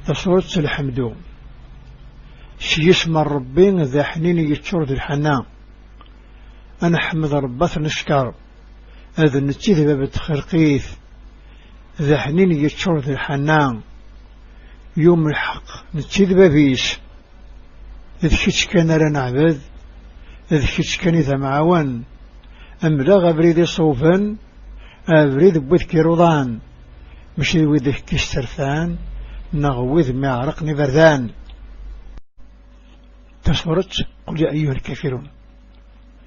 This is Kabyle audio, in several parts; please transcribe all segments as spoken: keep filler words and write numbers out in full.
Tasuret s lḥemdu. S yisem n Ṛebbi d aḥnin yeččur d lḥanna. Ad neḥmed Ṛebbi, ad t-neckeṛ. D netta i d bab n txelqit, d aḥnin yeččur d lḥanna. Yum lḥeqq, netta i d bab-is. D kečč kan ara neɛbed, d kečč kan i d amɛawen. Mleɣ abrid iṣewben, abrid n wid k-iruḍan, mačči d wid k-isterfan, neɣ wid mi ɛerqen iberdan. Tasuret, Qul ya ayyuha lkafirun.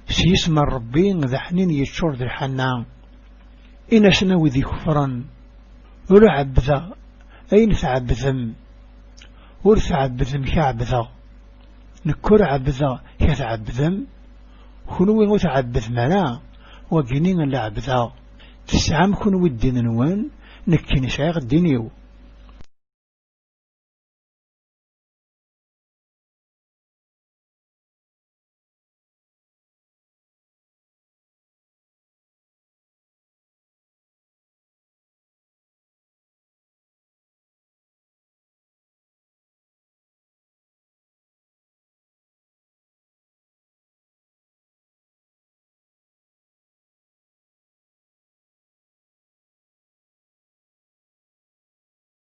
S yisem n Ṛebbi d aḥnin yeččur d lḥanna. Ini-asen a wid ikefren, ur ɛebbdeɣ ayen tɛebbdem, ur tɛebbdem k-ɛebbdeɣ, nekk ur ɛebbdeɣ k-tɛebbdem, kunwi ur tɛebbdem ara wagini n lɛebda. Tesɛam kunwi ddin-nwen, nekkini sɛiɣ ddin-iw.